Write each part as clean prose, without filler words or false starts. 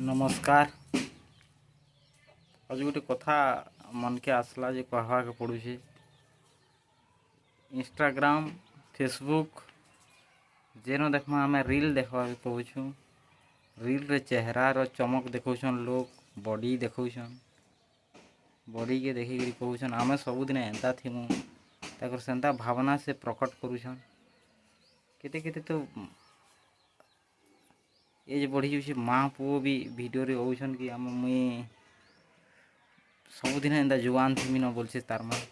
ନମସ୍କାର। ଆଜି ଗୋଟେ କଥା ମନକେ ଆସିଲା ଯେ କହିବାକେ ପଡ଼ୁଛେ। ଇନଷ୍ଟାଗ୍ରାମ, ଫେସବୁକ୍, ଯେନ ଦେଖ୍ମା ଆମେ ରିଲ୍ ଦେଖ୍ବାକେ ପାଉଛୁଁ। ରିଲ୍ରେ ଚେହେରାର ଚମକ ଦେଖଉଛନ୍ ଲୋକ୍, ବଡି ଦେଖଉଛନ୍। ବଡିକେ ଦେଖିକରି କହୁଛନ୍, ଆମେ ସବୁଦିନେ ଏନ୍ତା ଥିମୁ। ତାକର ସେନ୍ତା ଭାବନା ସେ ପ୍ରକଟ କରୁଛନ୍। କେତେ କେତେ ତ ଏଜ୍ ବଢ଼ି ଯାଉଛେ, ମା ପୁଅ ବି ଭିଡ଼ିଓରେ ଆଉଛନ୍ କି ଆମେ ମୁଇଁ ସବୁଦିନେ ଏନ୍ତା ଜୁଆନ୍ ଥିମି ନ ବୋଲଛେ ତାର୍ ମା।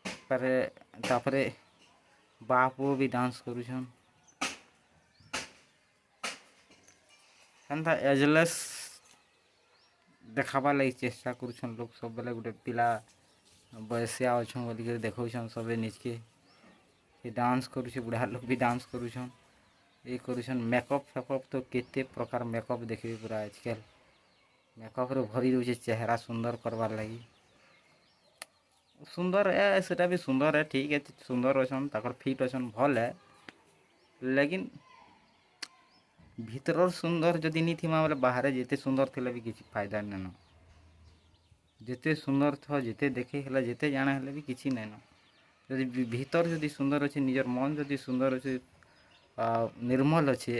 ତାପରେ ତାପରେ ବାପ ପୁଅ ବି ଡାନ୍ସ କରୁଛନ୍। ହେନ୍ତା ଏଜଲେସ୍ ଦେଖାବାର୍ ଲାଗି ଚେଷ୍ଟା କରୁଛନ୍ ଲୋକ୍। ସବୁବେଲେ ଗୋଟେ ପିଲା ବୟସିଆ ଅଛୁଁ ବୋଲିକରି ଦେଖଉଛନ୍ ସବେ ନିଜକେ। କିଏ ଡାନ୍ସ କରୁଛେ, ବୁଢ଼ା ଲୋକ୍ ବି ଡାନ୍ସ କରୁଛନ୍, ଇ କରୁଛନ୍। ମେକଅପ୍ ଫେକଅପ୍ ତ କେତେ ପ୍ରକାର ମେକଅପ୍ ଦେଖିବେ ପୁରା। ଆଜକାଲ୍ ମେକଅପ୍ରେ ଭରି ଦଉଛେ ଚେହେରା ସୁନ୍ଦର କରବାର୍ ଲାଗି। ସୁନ୍ଦର ଏ, ସେଟା ବି ସୁନ୍ଦର ଏ, ଠିକ୍ ଅଛି। ସୁନ୍ଦର ଅଛନ୍, ତାକର ଫିଟ୍ ଅଛନ୍, ଭଲ୍ ଏ। ଲେକିନ୍ ଭିତରର ସୁନ୍ଦର ଯଦି ନି ଥିମା ବୋଲେ ବାହାରେ ଯେତେ ସୁନ୍ଦର ଥିଲେ ବି କିଛି ଫାଇଦା ନାଇଁନ। ଯେତେ ସୁନ୍ଦର ଥ, ଯେତେ ଦେଖେଇ ହେଲା, ଯେତେ ଜାଣା ହେଲେ ବି କିଛି ନାଇଁନ। ଯଦି ଭିତର ଯଦି ସୁନ୍ଦର ଅଛି, ନିଜର ମନ ଯଦି ସୁନ୍ଦର ଅଛି, ନିର୍ମଲ ଅଛେ,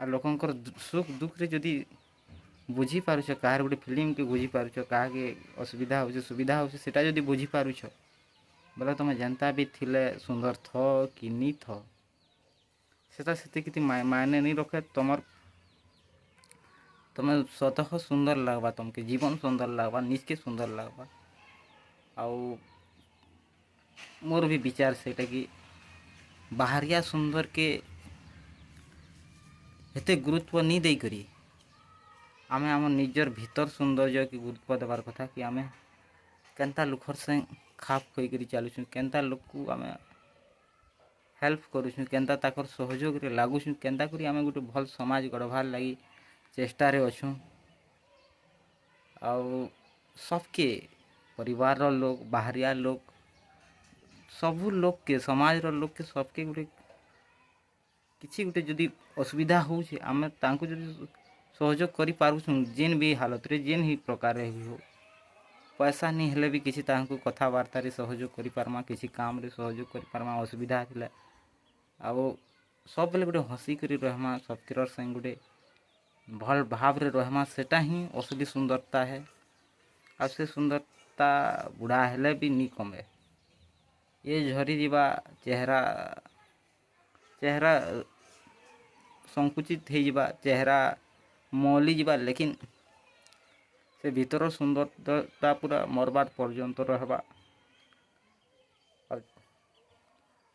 ଆଉ ଲୋକଙ୍କର ସୁଖ ଦୁଃଖରେ ଯଦି ବୁଝିପାରୁଛ, କାହାର ଗୋଟେ ଫିଲିଂକେ ବୁଝିପାରୁଛ, କାହାକେ ଅସୁବିଧା ହଉଛେ, ସୁବିଧା ହଉଛେ, ସେଟା ଯଦି ବୁଝିପାରୁଛ ବୋଲେ ତମେ ଯେନ୍ତା ବି ଥିଲେ ସୁନ୍ଦର ଥ କି ନି ଥ, ସେଟା ସେତିକି ମାଇନେ ନି ରଖେ। ତମର ତମେ ସ୍ୱତଃ ସୁନ୍ଦର ଲାଗ୍ବା, ତମକେ ଜୀବନ ସୁନ୍ଦର ଲାଗ୍ବା, ନିଜକେ ସୁନ୍ଦର ଲାଗ୍ବା। ଆଉ ମୋର ବି ବିଚାର ସେଇଟା କି ବାହାରିଆ ସୁନ୍ଦରକେ ଏତେ ଗୁରୁତ୍ୱ ନି ଦେଇକରି ଆମେ ଆମ ନିଜର ଭିତର ସୌନ୍ଦର୍ଯ୍ୟକେ ଗୁରୁତ୍ୱ ଦେବାର କଥା, କି ଆମେ କେନ୍ତା ଲୋକର ସାଙ୍ଗେ ଖାପ ଖୁଆଇକରି ଚାଲୁଛୁଁ, କେନ୍ତା ଲୋକକୁ ଆମେ ହେଲ୍ପ କରୁଛୁଁ, କେନ୍ତା ତାକର ସହଯୋଗରେ ଲାଗୁଛୁଁ, କେନ୍ତା କରି ଆମେ ଗୋଟେ ଭଲ୍ ସମାଜ ଗଢ଼ବାର୍ ଲାଗି ଚେଷ୍ଟାରେ ଅଛୁଁ। ଆଉ ସବକେ, ପରିବାରର ଲୋକ୍, ବାହାରିଆ ଲୋକ୍, ସବୁ ଲୋକକେ, ସମାଜର ଲୋକକେ, ସବକେ ଗୋଟେ କିଛି ଗୋଟେ ଯଦି ଅସୁବିଧା ହଉଛେ, ଆମେ ତାଙ୍କୁ ଯଦି ସହଯୋଗ କରିପାରୁଛୁଁ, ଯେନ୍ ବି ହାଲତରେ, ଯେନ୍ ବି ପ୍ରକାରରେ ବି ହଉ, ପଇସା ନି ହେଲେ ବି କିଛି ତାଙ୍କୁ କଥାବାର୍ତ୍ତାରେ ସହଯୋଗ କରିପାର୍ମା, କିଛି କାମରେ ସହଯୋଗ କରିପାର୍ମା ଅସୁବିଧା ଥିଲେ, ଆଉ ସବୁବେଲେ ଗୋଟେ ହସିକରି ରହେମା, ସବକିରର୍ ସାଙ୍ଗେ ଗୋଟେ ଭଲ୍ ଭାବରେ ରହେମା, ସେଟା ହିଁ ଅସଲି ସୁନ୍ଦରତା ହେ। ଆଉ ସେ ସୁନ୍ଦରତା ବୁଢ଼ା ହେଲେ ବି ନି କମେ। ଏ ଝରିଯିବା, ଚେହେରା ଚେହେରା ସଂକୁଚିତ ହେଇଯିବା, ଚେହେରା ମଅଲି ଯିବା, ଲେକିନ୍ ସେ ଭିତର ସୁନ୍ଦରତା ପୁରା ମରବାର୍ ପର୍ଯ୍ୟନ୍ତ ରହେବା।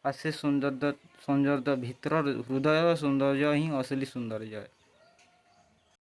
ଆଉ ସେ ସୌନ୍ଦର୍ଯ୍ୟ ଭିତର ହୃଦୟର ସୌନ୍ଦର୍ଯ୍ୟ ହିଁ ଅସଲି ସୌନ୍ଦର୍ଯ୍ୟ।